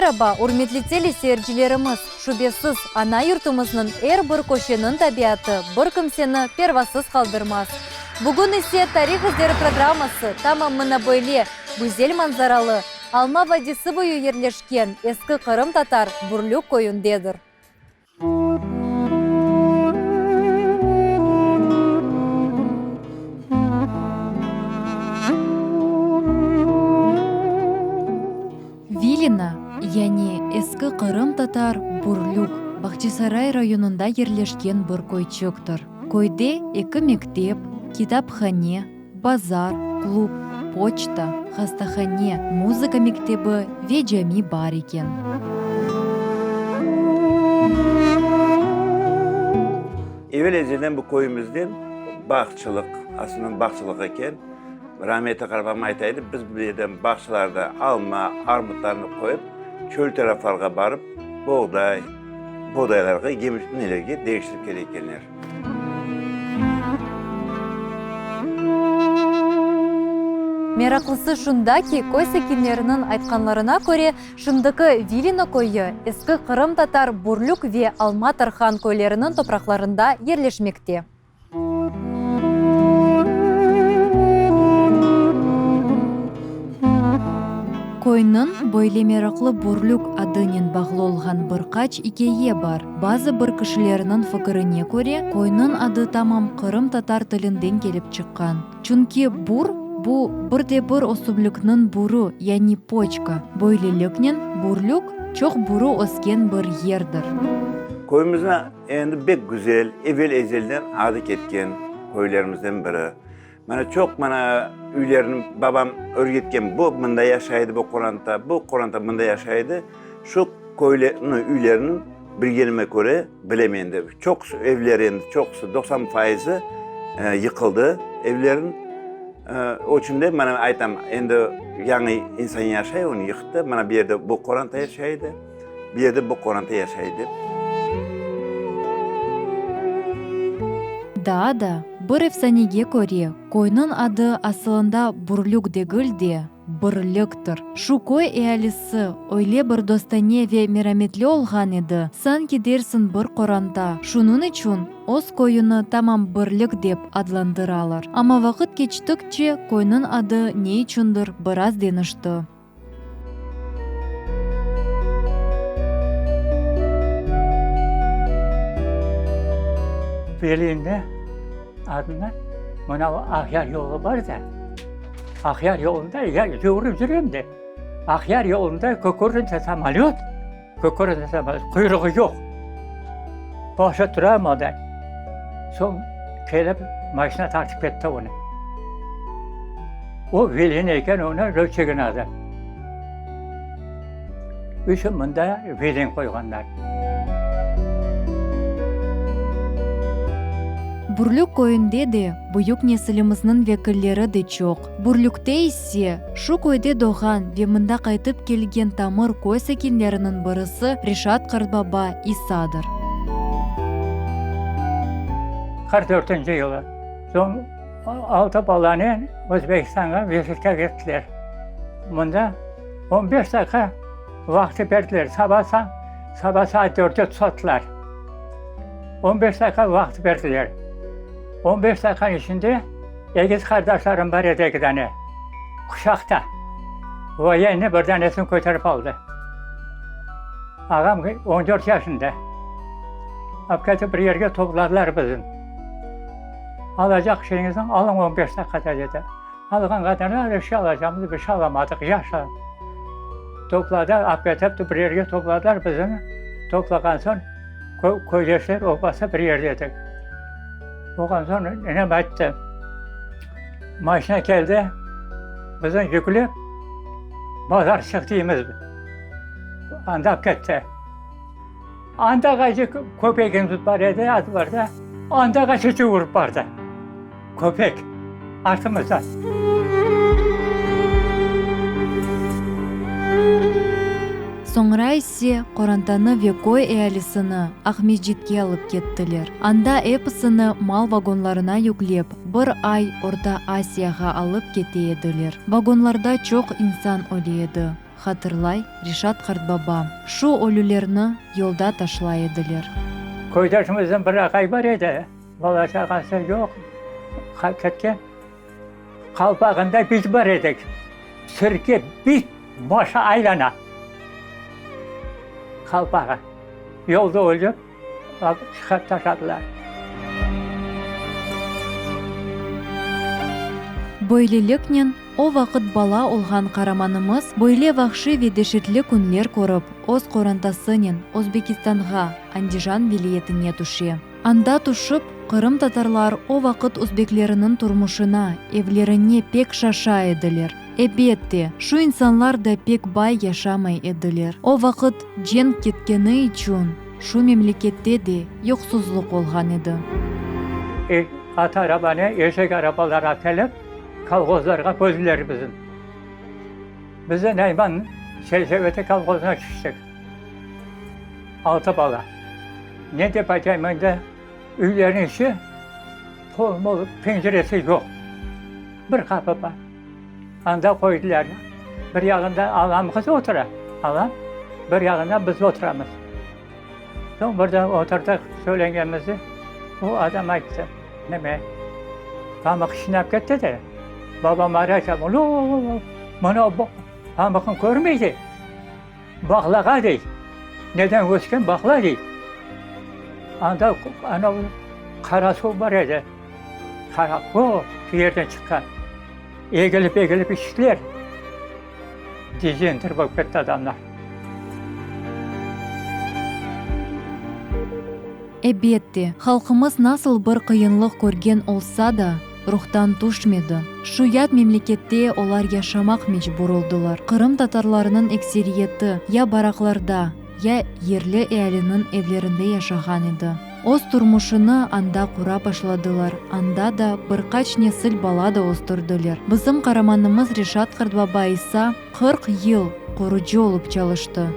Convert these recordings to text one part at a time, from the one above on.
Meraba, ürmetli teleseyircilerimiz! Şübesiz, ana yurtumıznıñ er bir köşeniñ tabiatı bir kimseni pervasız qaldırmaz. Bugün ise Tarih izleri programması tamam mına böyle güzel manzaralı, Alma vadisi boyu yerleşken eski qırımtatar Bürlük köyündedir. Vilina, yani Eski Qırım tatar Bürlük, Bağçasaray rayonında yerleşken bir köyçiktir. Köyde eki mektep, kitaphane, bazar, klub, poçta, hastahane, muzıka mektebi ve cami bar eken. Evel-ezelden bu köyümizde bağçılıq, aslında bağçılıq eken. Rametli qartbabam ayta edi, biz bu yerden bağçalarda alma, armutlarnı qoyıp, çöl taraflarğa barıp, boğday, boğdaylarğa, yemiş, nelerge deñiştirip kele ekenler. Meraqlısı şunda ki, köy sakinleriniñ aytqanlarına köre, şimdiki Vilino köyü eski qırımtatar Bürlük ve Alma Tarhan köyleriniñ topraqlarında yerleşmekte. Köyniñ böyle meraqlı Bürlük adınen bağlı olğan bir qaç ikâye bar. Bazı bir kişilerniñ fikirine köre, köyniñ adı tamam qırımtatar tilinden kelip çıqqan. Çünki bur, bu bir de bir ösümlikniñ buru, yani poçka. Böyleliknen, Bürlük, çoq buru ösken bir yerdir. Köyümizniñ endi bek güzel, evel-ezelden adı ketken köylerimizden biri. Mana çoq mana üylerni babam örgetken, bu mında yaşay edi bu qoranta, bu qoranta mında yaşay edi. Şu köylerni, üylerni bilgenime köre, bilem endi, çoqusı evler endi, çoqusı, 90 fayızı yıqıldı evlerin. O içün de mana aytam, endi yañı insan yaşay, onı yıqtı. Mana bu yerde bu qoranta yaşay edi. Bu yerde bu qoranta yaşay dep. Daa da bir efsanege köre, köyniñ adı asılında Bürlük degil de, Birliktir. Şu köy ealisi öyle bir dostane ve merametli olğan edi, sanki dersiñ bir qoranta. Şunıñ içün öz köyüni tamam Birlik dep adlandıralar. Amma vaqıt keçtikçe köyniñ adı ne içündir biraz deñişti. Berlinde adına mına Aqyar yolu bar da, Aqyar yolunda yürip yürem de, Aqyar yolunda kökörünse samolöt, kökörünse samolöt, quyruğı yoq. Başı turamadı. Soñ kelip maşina tartıp ketti onı. O Velin eken, onı lötçigin adı. Içün mında Velin qoyğanlar. Bürlük köyünde de büyük nesilimizniñ vekilleri de çoq. Bürlükte ise, şu köyde doğğan ve mında qaytıp kelgen tamır köy sakinleriniñ birisi Reşat qartbaba İsadır. 44-nci yılı. Soñ altı balanen Özbekistanğa vizitke kettiler. Mında on beş daqqa vaqtı berdiler. Saba saba saat dörtte tuttılar. On beş daqqa vaqıt berdiler. On beş daqiqanıñ içinde egiz qardaşlarım bar edi eki dane, quşaqta. Voyenniy bir danesini köterip aldı. Ağam on dört yaşında. Alıp ketip bir yerge topladılar bizni. Alacaq şeyiñizni alıñ on beş daqiqada dedi. Alğan qadar bir şey alacağımız bir şey alamadıq, yaş topladı, alıp ketip bir yerge topladılar bizni. Toplağan soñ köydeşler obası bir yerde edik. Olğan soñ enem ayttı, maşina keldi, bizni yüklep Bazarçıq deymiz, anda alıp ketti. Anda ğace köpegimiz bar edi, azbarda, anda ğace cuvurıp bardı. Köpek, artımızda. Soñra ise qorantanı ve köy ealisini Aqmescitke alıp kettiler. Anda episini mal vagonlarına yüklep, bir ay Orta Asiyağa alıp kete ediler. Vagonlarda çoq insan öle edi. Hatırlay Reşat qartbaba, şu ölülerni yolda taşlay ediler. Köydeşimizden bir aqay bar edi, bala-çağası yoq, ketken. Qalpağında biz bar edik. Sirke bit başı aylana. Qalpağı. Yolda ölip, alıp çıqarıp taşladılar. Böyleliknen, o vaqıt bala olğan qaramanımız böyle vahşiy ve deşetli künler körip, öz qorantasınen Özbekistanğa, Andijan vilâyetine tüşe. Anda tüşip, qırımtatarlar o vaqıt özbekleriniñ turmuşına, evlerine pek şaşa ediler. Ebette, şu insanlar da pek bay yaşamay ediler. O vaqıt cenk ketkeni içün şu memlekette de yoqsuzlıq olğan edi. E, at arabanı, eşek arabalar akelip, kolhozlarğa böldüler bizim. Biz de Nayman selsoveti kolhozına tüştik. Altı bala. Ne dep aytayım endi, üylerniñ içi pol-mol, penceresi yoq. Bir qapı bar. Anda qoydılar. Bir yağında alam qız otura, alam, bir yağında biz oturamız. Soñ bir de oturdıq, söylengenimizni o adam ayttı, neme, pamıq işinap ketti de, babam araysa, mına pamıqnı körmey dey. Baqlağa dey. Neden ösken baqla dey. Anda ana qara suv bar edi. Qara o yerden çıqqan. Egilip egilip içtiler. Dizentir bolıp ketti adamlar. Ebette, halqımız nasıl bir qıyınlıq körgen olsa da, ruhtan tüşmedi. Şu yat memlekette olar yaşamaq mecbur oldılar. Qırım tatarlarınıñ ekseriyeti ya baraqlarda, ya yerli ealiniñ evlerinde yaşağan edi. Öz turmuşını anda qura başladılar, anda da bir qaç nesil bala da östürdiler. Bizim qaramanımız Reşat qartbaba İsa 40 yıl qorucı olıp çalıştı.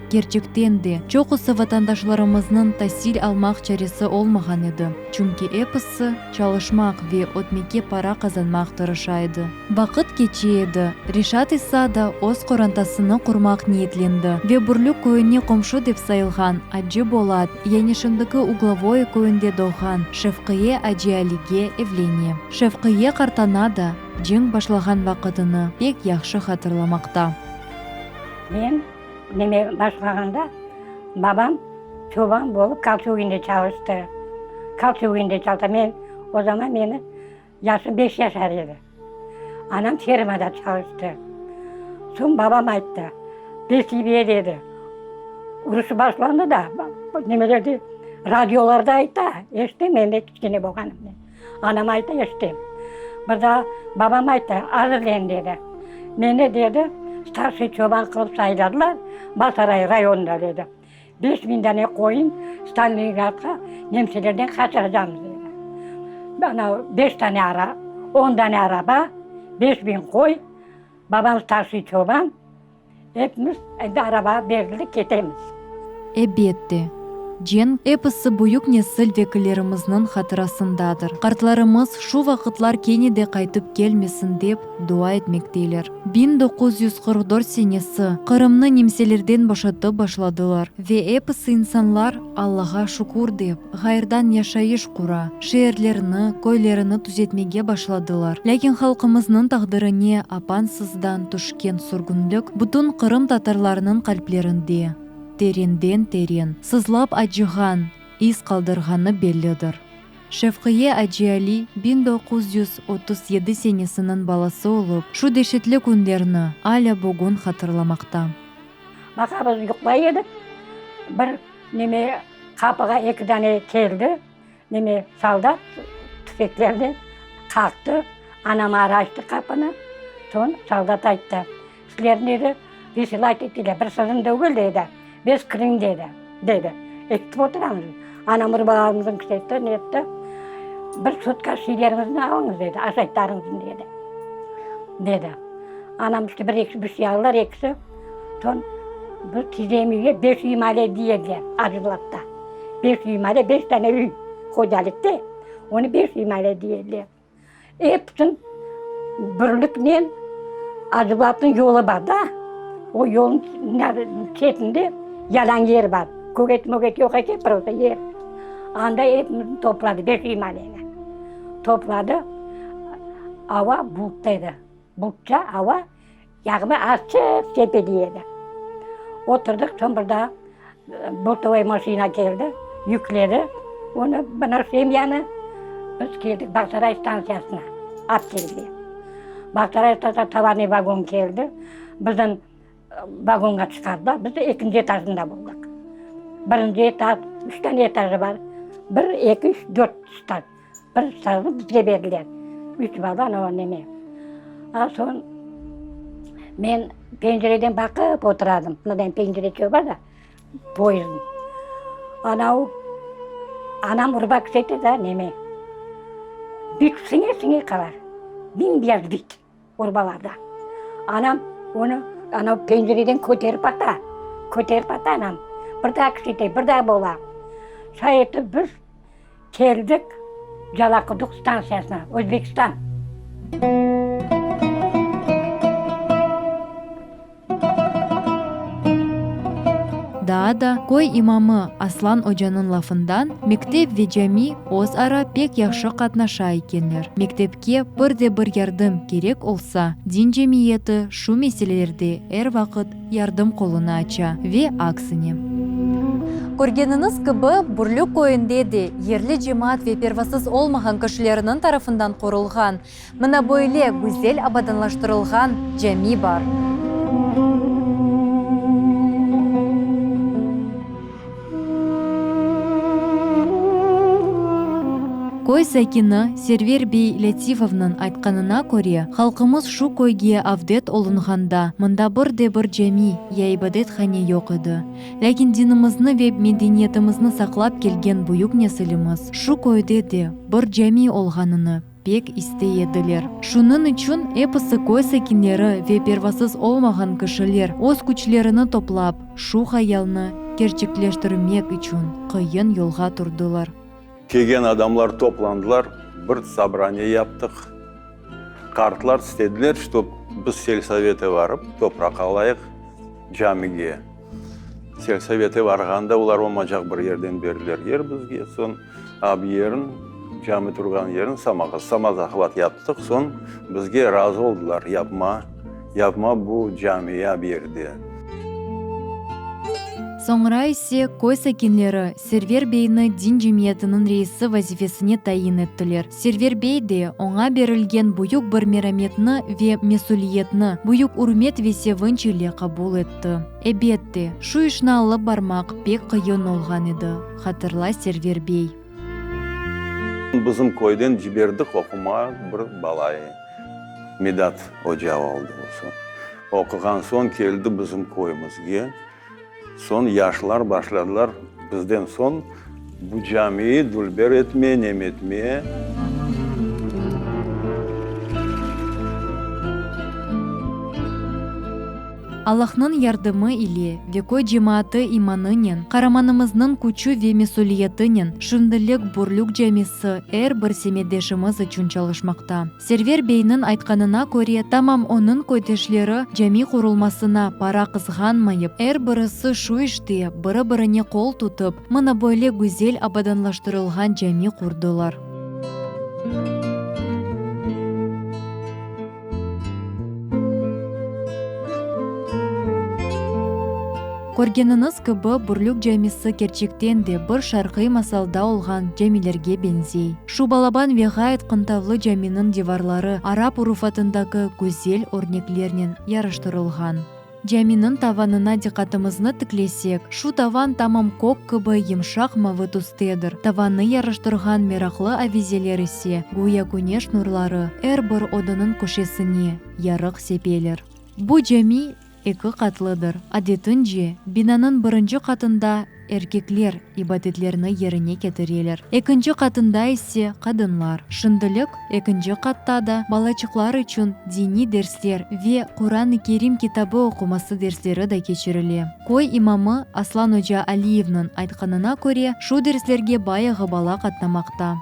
Kerçekten de, çoqusı vatandaşlarımıznıñ tasil almaq çaresi olmağan edi, çünki episi çalışmaq ve ötmekke para qazanmaq tırışa edi. Vaqıt keçe edi, Reşat İsa da öz qorantasını qurmaq niyetlendi ve Bürlük köyüne qomşu dep sayılğan Acı Bolat, yani şimdiki Uglovoye köyünde doğğan Şevqiye Acialige evlene. Şevqiye qartana da cenk başlağan vaqıtını pek yahşı hatırlamaqta. Men neme başlağanda babam çoban bolıp Kolçuginde çalıştı. Kolçuginde çalıştı. Men o zaman meni yaşım beş yaşar edi. Anam fermada çalıştı. Soñ babam ayttı, Besibe dedi, uruş başlandı da, nemelerde, radiolarda ayta, eşitem, men de kiçkene bolğanım. Anam ayta, eşitem. Bir daa babam ayttı, azırlen dedi. Meni, dedi, starşiy çoban qılıp sayladılar Basaray rayonında, dedi. 5000 dane qoyun Stalingradqa nemselerden qaçıracamız, dedi. Ana, beş tane ara, on dane araba, 5000 qoy, babam starşiy çoban. Epimiz endi arabağa berildik, ketemiz. Elbette, cenk episi büyük nesil vekillerimizniñ hatırasındadır. Qartlarımız şu vaqıtlar kene de qaytıp kelmesin dep dua etmekteler. 1944 senesi Qırımnı nemselerden boşatıp başladılar ve episi insanlar Allağa şükür dep, ğayırdan yaşayış qura, şeerlerni, köylerini tüzetmege başladılar. Lâkin halqımıznıñ taqdirine apansızdan tüşken sürgünlik bütün qırım tatarlarınıñ qalplerinde terenden-teren, sızlap acığan iz qaldırğanı bellidir. Şevqiye Aciali 1937 senesiniñ balası olıp, şu deşetli künlerni alâ bugün hatırlamaqta. Baqamız, yuqlay edik, bir neme qapığa eki dane keldi, neme soldat tüfeklernen qaqtı, anam araştı qapını, soñ soldat ayttı, sizlerni dedi, vesilayt ettiler, bir sizni degil dedi, biz kiriñ dedi, dedi. Eşitip oturamız. Anam urbalarımıznı kisetti, netti, bir sutka şeyleriñizni alıñız dedi, aşaytlarıñıznı dedi, dedi. Anam işte bir-eki bir şey aldılar, ekisi. Soñ bu tizem üye beş üy male deyediler Acıbulaqta. Beş üy male, beş tane üy hocalıqta, onı beş üy male deyediler. Episin birliknen Acıbulaqnıñ yolu bar da. O yolnıñ çetinde yalan yer bar. Köget-möget yoq eken, prosto yer. Anda epimizni topladı, 500 maleni topladı. Ava bulutlı edi. Bulutça ava, yağmur azçıq sepeley edi. Oturdıq, soñ bir daa bultovoy maşina keldi, yükledi onı, mına semyanı. Biz keldik Bağçasaray stantsiyasına, at keldi. Bağçasaray stantsiyasına tovarnıy vagon keldi. Bizden vagonğa çıqardılar. Biz de ekinci etajında boldıq. Birinci etaj, üç tane etajı bar. Bir, eki, üç, dört etaj. Bir etajnı bizge berdiler. Üç bala, ana o neme. A soñ men pencereden baqıp oturadım. Mınadan pencereçe bar da, poyezdniñ. Anau anam urba kisete da neme, bit siñe-siñe qalar, bim-beyaz bit. Urbalarda. Anam onı anau pencereden köterip ata, köterip ata anam. Bir daa kişete, bir daa bola. Şay etip biz keldik Calaquduq stantsiyasına, Özbekistan. Daa da köy imamı Aslan ocanıñ lafından, mektep ve cami öz ara pek yahşı qatnaşa ekenler. Mektepke bir de bir yardım kerek olsa, din cemiyeti şu meselelerde er vaqıt yardım qolunı aça ve aksine. Körgeniñiz kibi, Bürlük köyünde de yerli cemaat ve pervasız olmağan kişilerniñ tarafından qurulğan Mına böyle güzel abadanlaştırılğan cami bar. Köy sakini Server bey Lâtifovnıñ aytqanına köre, halqımız şu köyge avdet olunğanda, mında bir de bir cami ya ibadethane yoq edi. Lâkin dinimizni ve medeniyetimizni saqlap kelgen büyük nesilimiz şu köyde de bir cami olğanını pek istey ediler. Şunıñ içün episi köy sakinleri ve pervasız olmağan kişiler öz küçlerini toplap, şu hayalnı kerçekleştirmek içün qıyın yolğa turdılar. Kelgen adamlar toplandılar, bir sobraniye yaptıq. Qartlar istediler, ştob biz selsovete varıp, topraq alayıq camige. Selsovete varğanda olar olmacaq bir yerden berdiler yer bizge, soñ ab yerin, cami turğan yerin samozahvat yaptıq, soñ bizge razı oldılar, yapma, yapma bu camiyi ab yerde. Soñra ise köy sakinleri Server beyni din cemiyetiniñ reisi vazifesine tayin ettiler. Server bey de oña berilgen büyük bir merametni ve mesüliyetni büyük ürmet ve sevinç ile qabul etti. Ebette, şu işni alıp barmaq pek qıyın olğan edi, hatırlay Server bey. Bizim köyden ciberdik oqumağa bir balayı, Midat oca oldı o soñ. Oquğan soñ keldi bizim köyümizge. Soñ yaşlar başladılar bizden soñ bu camiyi dülber etme, nem etme. Allahnıñ yardımı ile ve köy cemaatı imanınen, qaramanımıznıñ küçü ve mesüliyetinen şimdilik Bürlük camisi er bir semetdeşimiz içün çalışmaqta. Server beyniñ aytqanına köre, tamam onıñ köydeşleri cami qurulmasına para qızğanmayıp, er birisi şu işte biri-birine qol tutıp, mına böyle güzel abadanlaştırılğan cami qurdılar. Körgeniñiz kibi, Bürlük camisi kerçekten de bir şarqiy masalda olğan camilerge beñzey. Şu balaban ve ğayet qıntavlı caminiñ divarları arap urufatındaki güzel örneklernen yaraştırılğan. Caminiñ tavanına diqqatımıznı tiklesek, şu tavan tamam kök kibi yımşaq mavı tüstedir, tavannı yaraştırğan meraqlı avizeler ise, güya küneş nurları er bir odanıñ köşesine yarıq sepeler. Bu cami Eki qatlıdır. Adetince, binanıñ birinci qatında erkekler ibadetlerini yerine ketireler, ekinci qatında ise, qadınlar. Şimdilik ekinci qatta da balaçıqlar içün diniy dersler ve Quran-ı Kerim kitabı oquması dersleri da keçirile. Köy imamı Aslan oca Aliyevniñ aytqanına köre, şu derslerge bayağı bala qatnamaqta.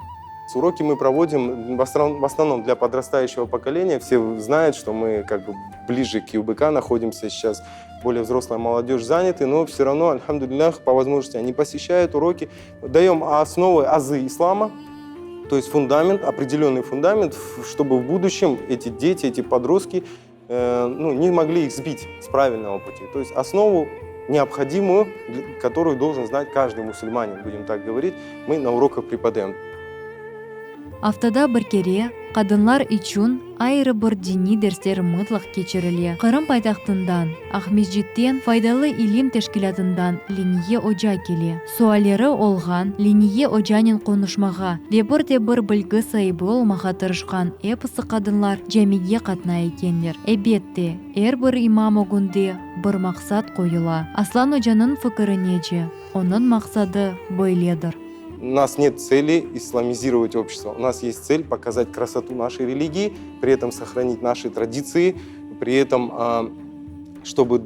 Уроки мы проводим в основном для подрастающего поколения. Все знают, что мы как бы ближе к ЮБК находимся сейчас. Более взрослая молодежь заняты, но все равно, альхамдулиллях, по возможности они посещают уроки. Даем основы, азы ислама, то есть фундамент, определенный фундамент, чтобы в будущем эти дети, эти подростки э, ну, не могли их сбить с правильного пути. То есть основу необходимую, которую должен знать каждый мусульманин, будем так говорить, мы на уроках преподаем. Aftada bir kere qadınlar içün ayrı bir diniy dersler mıtlaq keçirile. Qırım paytahtından, Aqmescitten Faydalı ilim teşkilâtından Leniye oca kele. Sualleri olğan, Leniye ocanen qonuşmağa ve bir de bir bilgi saibi olmağa tırışqan episi qadınlar camige qatnay ekenler. Ebette, er bir imam ögünde bir maqsat qoyula. Aslan ocanıñ fikirinece, onıñ maqsadı böyledir. У нас нет цели исламизировать общество. У нас есть цель показать красоту нашей религии, при этом сохранить наши традиции, при этом, чтобы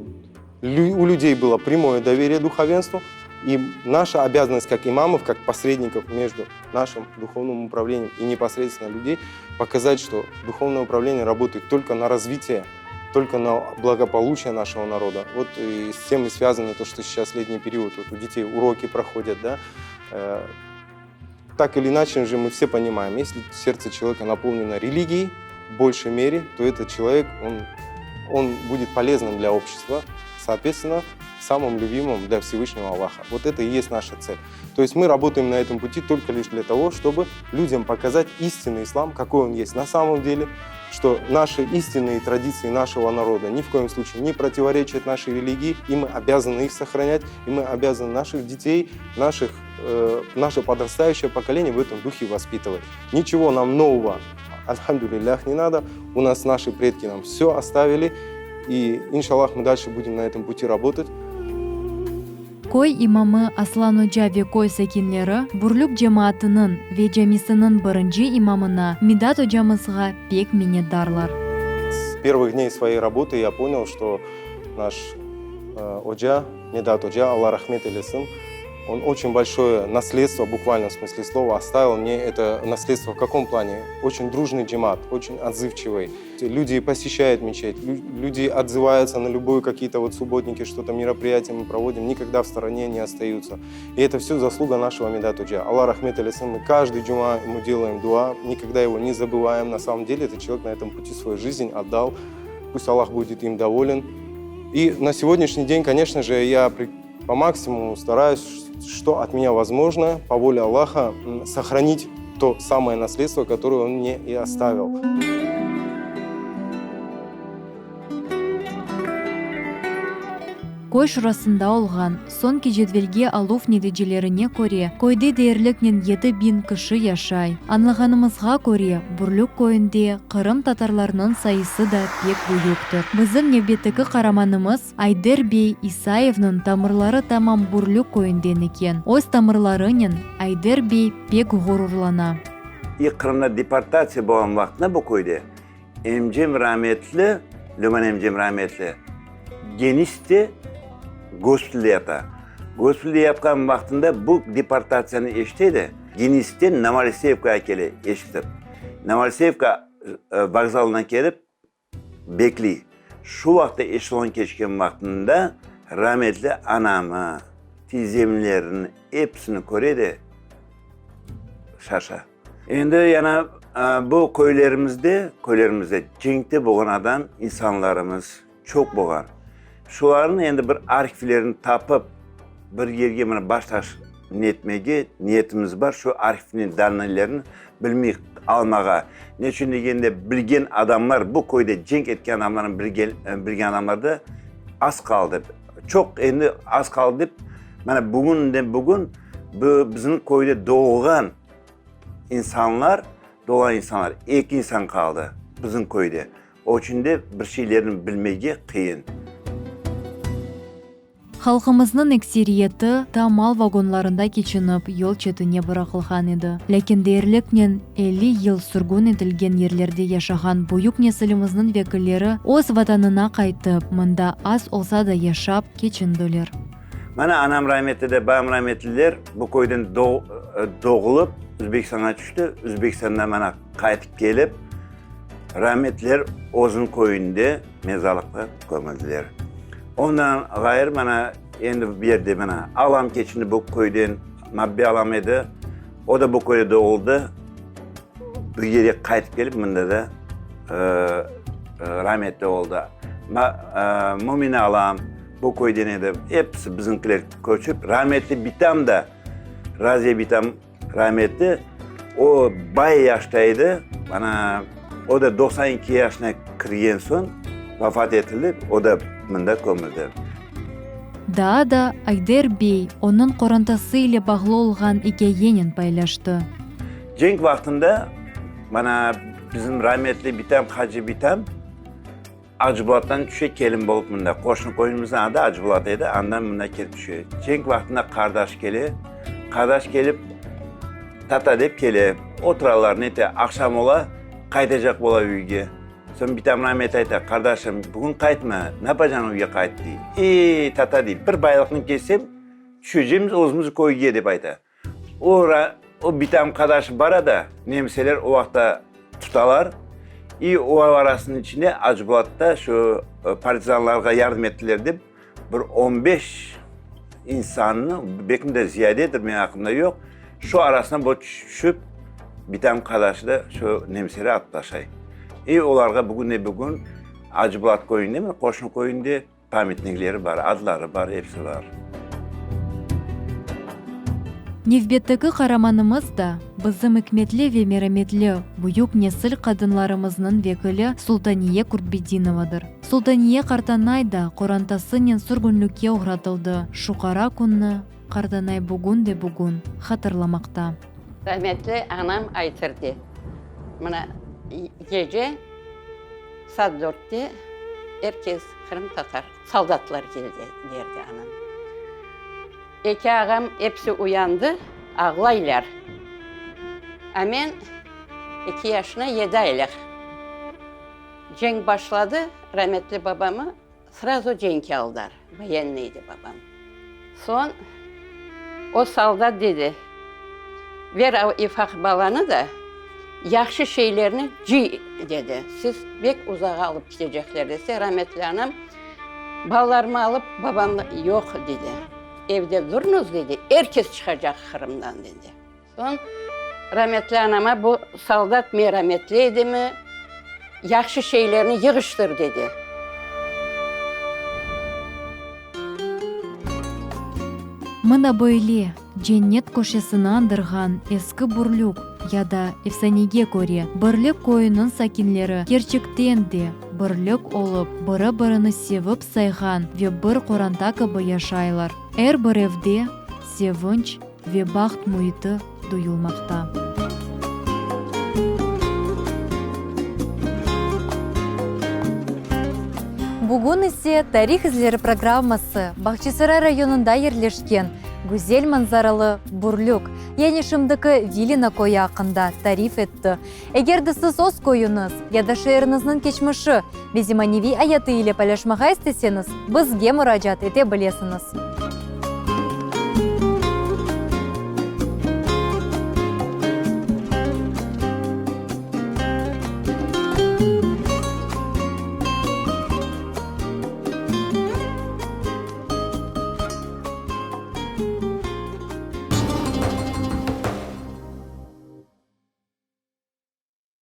у людей было прямое доверие духовенству. И наша обязанность как имамов, как посредников между нашим духовным управлением и непосредственно людей, показать, что духовное управление работает только на развитие, только на благополучие нашего народа. Вот и с тем и связано то, что сейчас летний период, вот у детей уроки проходят, да, э, так или иначе же мы все понимаем, если сердце человека наполнено религией в большей мере, то этот человек, он, он будет полезным для общества, соответственно, самым любимым для Всевышнего Аллаха. Вот это и есть наша цель. То есть мы работаем на этом пути только лишь для того, чтобы людям показать истинный ислам, какой он есть на самом деле, что наши истинные традиции нашего народа ни в коем случае не противоречат нашей религии, и мы обязаны их сохранять, и мы обязаны наших детей, наших, э, наше подрастающее поколение в этом духе воспитывать. Ничего нам нового, альхамдулиллях, не надо. У нас наши предки нам все оставили, и, иншаллах, мы дальше будем на этом пути работать. Köy imamı Aslan oca ve köy sakinleri Bürlük cemaatınıñ ve camisiniñ birinci imamına Midat ocamızğa pek minnetdarlar. С первых дней своей работы я понял, что наш oca, Midat oca, Alla rahmet eylesin, он очень большое наследство, в буквальном смысле слова, оставил мне это наследство в каком плане? Очень дружный джемат, очень отзывчивый. Люди посещают мечеть, люди отзываются на любые какие-то вот субботники, что-то мероприятия мы проводим, никогда в стороне не остаются. И это все заслуга нашего Мидат oca. Alla rahmet eylesin, мы каждый джума ему делаем дуа, никогда его не забываем. На самом деле этот человек на этом пути свою жизнь отдал. Пусть Аллах будет им доволен. И на сегодняшний день, конечно же, я по максимуму стараюсь, что от меня возможно, по воле Аллаха, сохранить то самое наследство, которое он мне и оставил. Köy şurasında olğan soñki cedvelge aluv neticelerine köre, köyde deyerliknen 7000 kişi yaşay. Añlağanımızğa köre, Bürlük köyünde qırımtatarlarnıñ sayısı da pek büyüktir. Bizim nevbetteki qaramanımız Ayder bey İsayevniñ tamırları tamam Bürlük köyünden eken. Öz tamırlarınen Ayder bey pek ğururlana. İ Qırımda deportatsiya bolğan vaqtında bu köyde emcem rametli, Löman emcem rametli, Geniste gospitalde yata. Gospitalde yatqan vaqtında bu deportatsiyanı eşite de, Genisten Novoaleseyevkağa kele eşitip. Novoaleseyevka vokzalına kelip bekley. Şu vaqıtta eşelon keçken vaqtında rametli anamı, tiyzemlerni episini köre de şaşa. Endi yana bu köylerimizde, köylerimizde cenkte bolğan adam, insanlarımız çoq bolğan. Şularnıñ endi bir arhivlerini tapıp, bir yerge mına baş-taş netmege niyetimiz bar, şu arhivniñ dannıylerini bilmey almağa. Ne içün degende, bilgen adamlar, bu köyde cenk etken adamlarnı bilgen, bilgen adamlar da az qaldı. Çoq endi az qaldı dep, mana bugünden bugün bu bizim köyde doğğan insanlar, doğğan insanlar, eki insan qaldı bizim köyde. O içün de bir şeylerni bilmege qıyın. Halqımıznıñ ekseriyeti ta mal vagonlarında keçinip, yol çetine bıraqılğan edi. Lâkin deyerliknen 50 yıl sürgün etilgen yerlerde yaşağan büyük nesilimizniñ vekilleri öz Vatanına qaytıp, mında az olsa da yaşap, keçindiler. Mana anam rametli de babam rametliler bu köyden doğulıp Üzbekistanğa tüşti. Üzbekistandan mana qaytıp kelip, rametliler özüniñ köyünde mezarlıqta kömüldiler. Ondan ğayrı mana endi bu yerde mana alam keçindi bu köyden, Mabbe alam edi, o da bu köyde doğuldı. Bu yerge qaytıp kelip mında da rametli oldı. Mümine alam bu köyden edi, episi bizimkiler köçip, rametli bitam da, Raziye bitam rametli, o bay yaşta edi, mana o da 92 yaşına kirgen soñ vefat etildi, o da mında kömüldi. Daa da Ayder bey onıñ qorantası ile bağlı olğan ikâyenen paylaştı. Cenk vaqtında mana bizim rametli bitam Hacı bitam Acıbulattan tüşe kelin bolıp mında. Qoşnı köyümizniñ adı Acıbulat edi, andan mında kelip tüşe. Cenk vaqtında qardaş kele, qardaş kelip tata dep kele, oturalar nete, aqşam ola, qaytacaq bola üyge. Soñ bitam ramet ayta, qardaşım, bugün qaytma, napacañ üyge qayt dey. Ey, tata dey, bir baylıqnı kessem, tüşecemiz özümiz köyge dep ayta. O, o bitam qadaşı bara da, nemseler o vaqta tutalar, i o arasınıñ içinde Acbulatta şu partizanlarğa yardım ettiler dep, bir on beş insannı, belkim de ziyadedir, menim aqlımda yoq, şu arasına bu tüşip, bitam qadaşı da şu nemseler atıp taşlay. I olarğa bugünde-bugün Acbulat köyünde, qoşnı köyünde, Pamyatnikleri bar, adları bar, episi bar. Nevbetteki qaramanımız da bizim ikmetli ve merametli büyük nesil qadınlarımıznıñ vekili Sultaniye Kurtbedinovadır. Sultaniye qartanay da qorantasınen sürgünlikke oğratıldı. Şu qara künni qartanay bugün de bugün hatırlamaqta. Rahmetli anam aytırdı, mına gece saat dörtte er kes qırımtatar soldatlar keldi, derdi anam. Eki ağam episi uyandı, ağlaylar. A men eki yaşına yedi aylıq. Cenk başladı, rahmetli babamı Srazu cenkke aldılar, voyennıy edi babam. Soñ o soldat dedi, Ver o ufaq balanı da, yahşı şeylerni cıy, dedi, siz bek uzağa alıp ketecekler, dese, rametli anam, balalarımı alıp, babam yoq, dedi, evde durıñız, dedi, er kes çıqacaq Qırımdan, dedi. Soñ rametli anama bu soldat merametli edimi, yahşı şeylerni yığıştır, dedi. Mına böyle, cennet köşesini añdırğan Eski Burlük ya da, efsanege köre, Birlik köyüniñ sakinleri kerçekten de birlik olıp, biri-birini sevip sayğan ve bir qoranta kibi yaşaylar. Er bir evde sevinç ve baht müiti duyulmaqta. Bugün ise Tarih izleri programması Bağçasaray rayonında yerleşken güzel manzaralı Burlük, yani şimdiki Vilino köyü aqqında tarif etti. Eger de siz öz köyüñiz ya da şeeriñizniñ keçmişi ve zemaneviy ayatı ile paylaşmağa isteseñiz, bizge muracaat ete bilesiñiz.